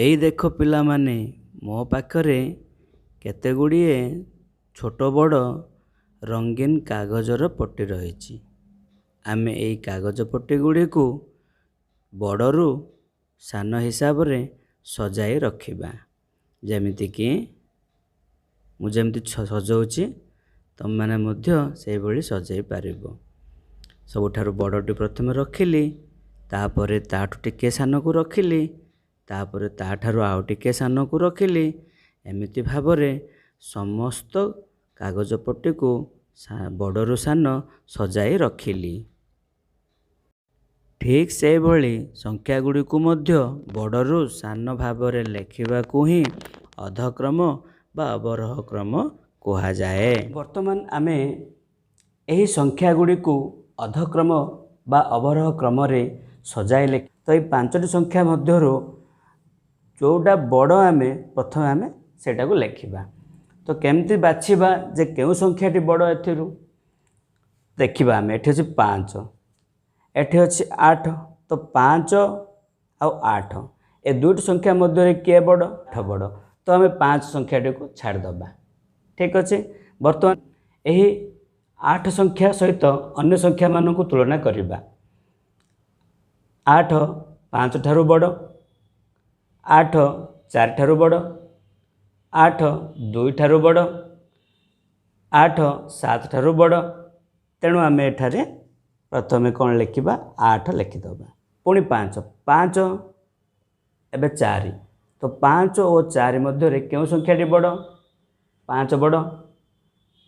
ଏଇ ଦେଖ ପିଲାମାନେ, ମୋ ପାଖରେ କେତେ ଗୁଡ଼ିଏ ଛୋଟ ବଡ଼ ରଙ୍ଗୀନ କାଗଜର ପଟି ରହିଛି। ଆମେ ଏଇ କାଗଜ ପଟି ଗୁଡ଼ିକୁ ବଡ଼ରୁ ସାନ ହିସାବରେ ସଜାଇ ରଖିବା। ଯେମିତିକି ମୁଁ ଯେମିତି ସଜାଉଛି, ତୁମେମାନେ ମଧ୍ୟ ସେଇଭଳି ସଜାଇ ପାରିବ। ସବୁଠାରୁ ବଡ଼ଟି ପ୍ରଥମେ ରଖିଲି, ତାପରେ ତାଠୁ ଟିକିଏ ସାନକୁ ରଖିଲି, ତାପରେ ତାଠାରୁ ଆଉ ଟିକିଏ ସାନକୁ ରଖିଲି। ଏମିତି ଭାବରେ ସମସ୍ତ କାଗଜ ପଟିକୁ ବଡ଼ରୁ ସାନ ସଜାଇ ରଖିଲି। ଠିକ୍ ସେହିଭଳି ସଂଖ୍ୟା ଗୁଡ଼ିକୁ ମଧ୍ୟ ବଡ଼ରୁ ସାନ ଭାବରେ ଲେଖିବାକୁ ହିଁ ଅଧକ୍ରମ ବା ଅବରୋହ କ୍ରମ କୁହାଯାଏ। ବର୍ତ୍ତମାନ ଆମେ ଏହି ସଂଖ୍ୟା ଗୁଡ଼ିକୁ ଅଧକ୍ରମ ବା ଅବରୋହ କ୍ରମରେ ସଜାଇ ଲେଖ। ତ ଏଇ ପାଞ୍ଚଟି ସଂଖ୍ୟା ମଧ୍ୟରୁ ଯେଉଁଟା ବଡ଼, ଆମେ ପ୍ରଥମେ ଆମେ ସେଇଟାକୁ ଲେଖିବା। ତ କେମିତି ବାଛିବା ଯେ କେଉଁ ସଂଖ୍ୟାଟି ବଡ଼ ଏଥିରୁ? ଦେଖିବା ଆମେ, ଏଠି ଅଛି 5, ଏଠି ଅଛି 8। ତ 5 ଆଉ 8, ଏ ଦୁଇଟି ସଂଖ୍ୟା ମଧ୍ୟରେ କିଏ ବଡ଼? 8 ବଡ଼। ତ ଆମେ 5 ସଂଖ୍ୟାଟିକୁ ଛାଡ଼ିଦେବା। ଠିକ୍ ଅଛି। ବର୍ତ୍ତମାନ ଏହି 8 ସଂଖ୍ୟା ସହିତ ଅନ୍ୟ ସଂଖ୍ୟାମାନଙ୍କୁ ତୁଳନା କରିବା। 8 5 ଠାରୁ ବଡ଼, 8 4 ଠାରୁ ବଡ଼, 8 2 ଠାରୁ ବଡ଼, 8 7 ଠାରୁ ବଡ଼। ତେଣୁ ଆମେ ଏଠାରେ ପ୍ରଥମେ କ'ଣ ଲେଖିବା? 8 ଲେଖିଦେବା। ପୁଣି 5, 5, ଏବେ 4। ତ 5 ଓ 4 ମଧ୍ୟରେ କେଉଁ ସଂଖ୍ୟାଟି ବଡ଼? 5 ବଡ଼।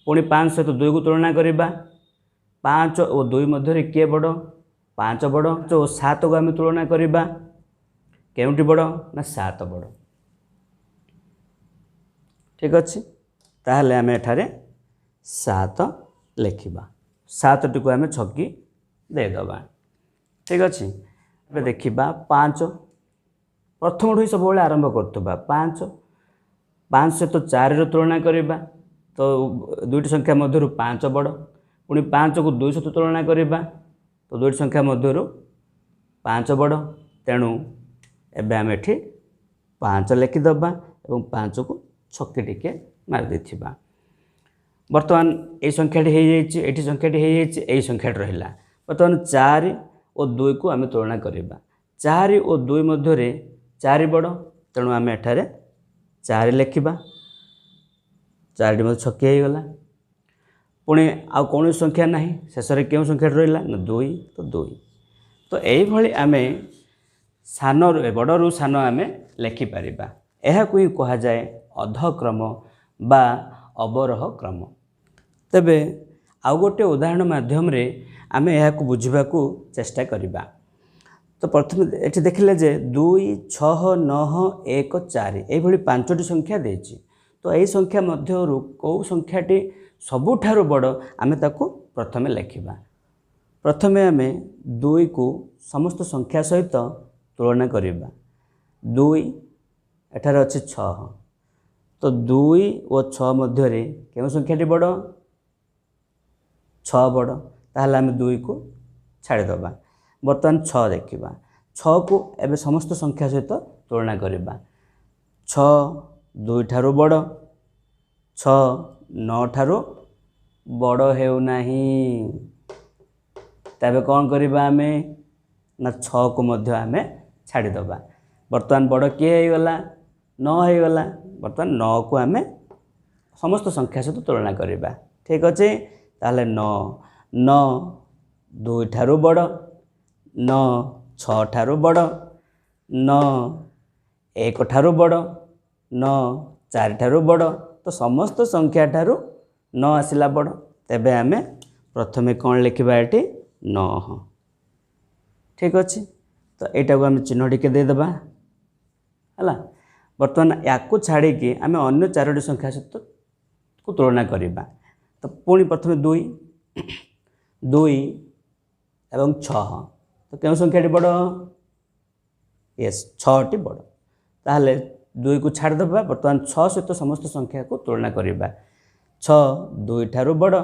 ପୁଣି 5 ସହିତ 2କୁ ତୁଳନା କରିବା। 5 ଓ 2 ମଧ୍ୟରେ କିଏ ବଡ଼? 5 ବଡ଼। ଓ 7କୁ ଆମେ ତୁଳନା କରିବା, କେଉଁଟି ବଡ଼? ନା 7 ବଡ଼। ଠିକ୍ ଅଛି। ତାହେଲେ ଆମେ ଏଠାରେ 7 ଲେଖିବା। 7ଟିକୁ ଆମେ ଛକି ଦେଇଦେବା। ଠିକ୍ ଅଛି। ଏବେ ଦେଖିବା 5। ପ୍ରଥମଠୁ ହିଁ ସବୁବେଳେ ଆରମ୍ଭ କରୁଥିବା। 5, 5 ସହିତ 4ର ତୁଳନା କରିବା। ତ ଦୁଇଟି ସଂଖ୍ୟା ମଧ୍ୟରୁ 5 ବଡ଼। ପୁଣି 5କୁ 2 ସହିତ ତୁଳନା କରିବା। ତ ଦୁଇଟି ସଂଖ୍ୟା ମଧ୍ୟରୁ 5 ବଡ଼। ତେଣୁ ଏବେ ଆମେ ଏଠି 5 ଲେଖିଦେବା ଏବଂ 5କୁ ଛକି ଟିକେ ମାରି ଦେଇଥିବା। ବର୍ତ୍ତମାନ ଏଇ ସଂଖ୍ୟାଟି ହେଇଯାଇଛି, ଏଠି ସଂଖ୍ୟାଟି ହେଇଯାଇଛି, ଏଇ ସଂଖ୍ୟାଟି ରହିଲା। ବର୍ତ୍ତମାନ 4 ଓ 2କୁ ଆମେ ତୁଳନା କରିବା। 4 ଓ 2 ମଧ୍ୟରେ 4 ବଡ଼। ତେଣୁ ଆମେ ଏଠାରେ 4 ଲେଖିବା। 4ଟି ମଧ୍ୟ ଛକି ହେଇଗଲା। ପୁଣି ଆଉ କୌଣସି ସଂଖ୍ୟା ନାହିଁ। ଶେଷରେ କେଉଁ ସଂଖ୍ୟାଟି ରହିଲା? ନା 2। ତ 2। ତ ଏଇଭଳି ଆମେ ସାନରୁ, ବଡ଼ରୁ ସାନ ଆମେ ଲେଖିପାରିବା। ଏହାକୁ ହିଁ କୁହାଯାଏ ଅଧକ୍ରମ ବା ଅବରୋହ କ୍ରମ। ତେବେ ଆଉ ଗୋଟିଏ ଉଦାହରଣ ମାଧ୍ୟମରେ ଆମେ ଏହାକୁ ବୁଝିବାକୁ ଚେଷ୍ଟା କରିବା। ତ ପ୍ରଥମେ ଏଠି ଦେଖିଲେ ଯେ 2, 6, 9, 1, 4 ଏଇଭଳି ପାଞ୍ଚଟି ସଂଖ୍ୟା ଦେଇଛି। ତ ଏହି ସଂଖ୍ୟା ମଧ୍ୟରୁ କେଉଁ ସଂଖ୍ୟାଟି ସବୁଠାରୁ ବଡ଼, ଆମେ ତାକୁ ପ୍ରଥମେ ଲେଖିବା। ପ୍ରଥମେ ଆମେ 2କୁ ସମସ୍ତ ସଂଖ୍ୟା ସହିତ ତୁଳନା କରିବା। 2, ଏଠାରେ ଅଛି 6। ତ 2 ଓ 6 ମଧ୍ୟରେ କେଉଁ ସଂଖ୍ୟାଟି ବଡ଼? 6 ବଡ଼। ତାହେଲେ ଆମେ 2କୁ ଛାଡ଼ିଦେବା। ବର୍ତ୍ତମାନ 6 ଦେଖିବା। 6କୁ ଏବେ ସମସ୍ତ ସଂଖ୍ୟା ସହିତ ତୁଳନା କରିବା। 6 2 ଠାରୁ ବଡ଼, 6 9 ଠାରୁ ବଡ଼ ହେଉନାହିଁ। ତେବେ କ'ଣ କରିବା ଆମେ? ନା 6କୁ ମଧ୍ୟ ଆମେ ଛାଡ଼ିଦେବା। ବର୍ତ୍ତମାନ ବଡ଼ କିଏ ହେଇଗଲା? 9 ହେଇଗଲା। ବର୍ତ୍ତମାନ 9କୁ ଆମେ ସମସ୍ତ ସଂଖ୍ୟା ସହିତ ତୁଳନା କରିବା। ଠିକ୍ ଅଛି। ତାହେଲେ 9, 9 2 ଠାରୁ ବଡ଼, 9 6 ଠାରୁ ବଡ଼, 9 1 ଠାରୁ ବଡ଼, 9 4 ଠାରୁ ବଡ଼। ତ ସମସ୍ତ ସଂଖ୍ୟା ଠାରୁ 9 ଆସିଲା ବଡ଼। ତେବେ ଆମେ ପ୍ରଥମେ କ'ଣ ଲେଖିବା ଏଠି? 9। ଠିକ୍ ଅଛି। ତ ଏଇଟାକୁ ଆମେ ଚିହ୍ନ ଟିକେ ଦେଇଦେବା। ହେଲା। ବର୍ତ୍ତମାନ ୟାକୁ ଛାଡ଼ିକି ଆମେ ଅନ୍ୟ ଚାରୋଟି ସଂଖ୍ୟା ସହିତ ତୁଳନା କରିବା। ତ ପୁଣି ପ୍ରଥମେ 2, 2 ଏବଂ 6। ତ କେଉଁ ସଂଖ୍ୟାଟି ବଡ଼? ୟେସ୍, 6ଟି ବଡ଼। ତାହେଲେ 2କୁ ଛାଡ଼ିଦେବା। ବର୍ତ୍ତମାନ 6 ସହିତ ସମସ୍ତ ସଂଖ୍ୟାକୁ ତୁଳନା କରିବା। 6 2 ଠାରୁ ବଡ଼,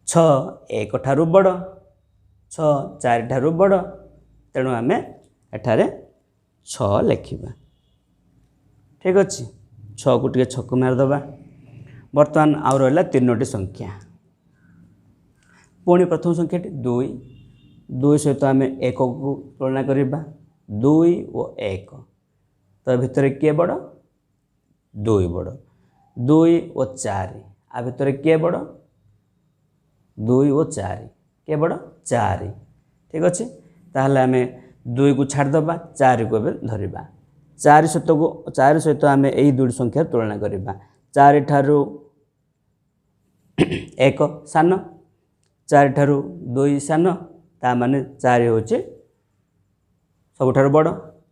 6 1 ଠାରୁ ବଡ଼, 6 4 ଠାରୁ ବଡ଼। ତେଣୁ ଆମେ ଏଠାରେ 6 ଲେଖିବା। ଠିକ୍ ଅଛି, 6କୁ ଟିକେ ଛକ ମାରିଦେବା। ବର୍ତ୍ତମାନ ଆଉ ରହିଲା 3ଟି ସଂଖ୍ୟା। ପୁଣି ପ୍ରଥମ ସଂଖ୍ୟାଟି 2। 2 ସହିତ ଆମେ 1କୁ ତୁଳନା କରିବା। 2 ଓ 1 ତ ଭିତରେ କିଏ ବଡ଼? 2 ବଡ଼। 2 ଓ 4 ଆ ଭିତରେ କିଏ ବଡ଼? 2 ଓ 4 କିଏ ବଡ଼? 4। ଠିକ୍ ଅଛି, ତାହେଲେ ଆମେ 2କୁ ଛାଡ଼ିଦେବା, 4କୁ ଏବେ ଧରିବା। 4 ସହିତକୁ 4 ସହିତ ଆମେ ଏଇ 2ଟି ସଂଖ୍ୟା ତୁଳନା କରିବା। 4 ଠାରୁ 1 ସାନ, 4 ଠାରୁ 2 ସାନ, ତା ମାନେ 4 ହେଉଛି ସବୁଠାରୁ ବଡ଼।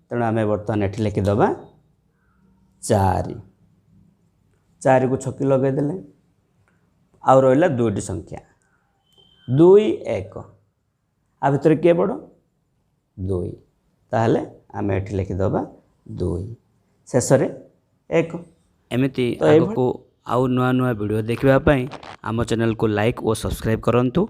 ତେଣୁ ଆମେ ବର୍ତ୍ତମାନ ଏଠି ଲେଖିଦେବା 4। 4କୁ ଛକି ଲଗାଇଦେଲେ। ଆଉ ରହିଲା 2ଟି ସଂଖ୍ୟା, 2 1, ଆ ଭିତରେ କିଏ ବଡ଼? 2। ତାହେଲେ ଆମେ ଏଠି ଲେଖିଦେବା 2, ଶେଷରେ 1। ଏମିତି ତ ଏଇଭଳି ଆଗକୁ ଆଉ ନୂଆ ନୂଆ ଭିଡ଼ିଓ ଦେଖିବା ପାଇଁ ଆମ ଚ୍ୟାନେଲକୁ ଲାଇକ୍ ଓ ସବସ୍କ୍ରାଇବ୍ କରନ୍ତୁ।